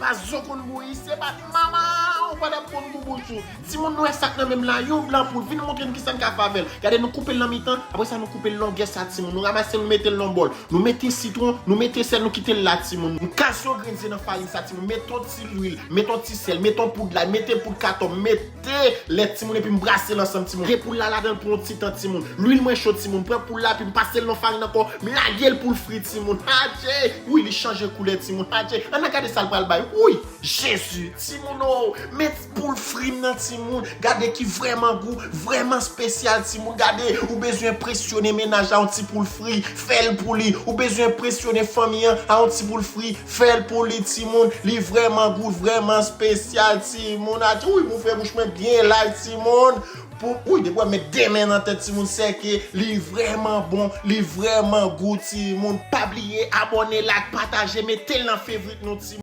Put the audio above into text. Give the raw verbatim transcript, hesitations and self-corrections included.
Pa zo konn bouyi, se bat manman ou pa t ap konn pou bouch ou. Timoun, nou wè sa k nan men m la, yon blan poul, vin montre n kisa n ka fè avè l. Gade, nou koupe l nan mitan, apre sa nou koupe l longè sa, timoun. Nou ranmase l, nou mete l nan bòl. Nou mete sitwon, nou mete sèl, nou kite l la, timoun. M kase yon grenn ze nan farin sa, timoun. Mete yon ti lwil, mete yon ti sèl, mete yon poud lay, mete poud katòm, mete lèt, timoun, epi m brase l ansanm, timoun. Gen poul la ladan l pou yon ti tan, timoun. Lwil mwen cho, timoun. Pran poul la, epi m pase l nan farin ankò. M lage l pou l fri, timoun. Adje! Wi, li chanje koulè, timoun. Adje! Ann al gade sa l pral bay. Wi! Jezi, timoun o, men poul fri m nan, timoun. Gade ki vrèman gou, vrèman espesyal, timoun. Gade, ou bezwen enpresyone mennaj la, yon ti poul fri, fè l pou li. Ou bezwen enpresyone fanmi an, a yon ti poul fri, fè l pou li, timoun. Li vrèman gou, vrèman espesyal, timoun. Adje, wi, m ouvè bouch mwen byen laj, timoun. Pou, wi, depi w met de men nan tèt, timoun, sèke li vrèman bon, li vrèman gou, timoun. Pa bliye abòne, like, pataje, mete l nan fevrit nou, timoun.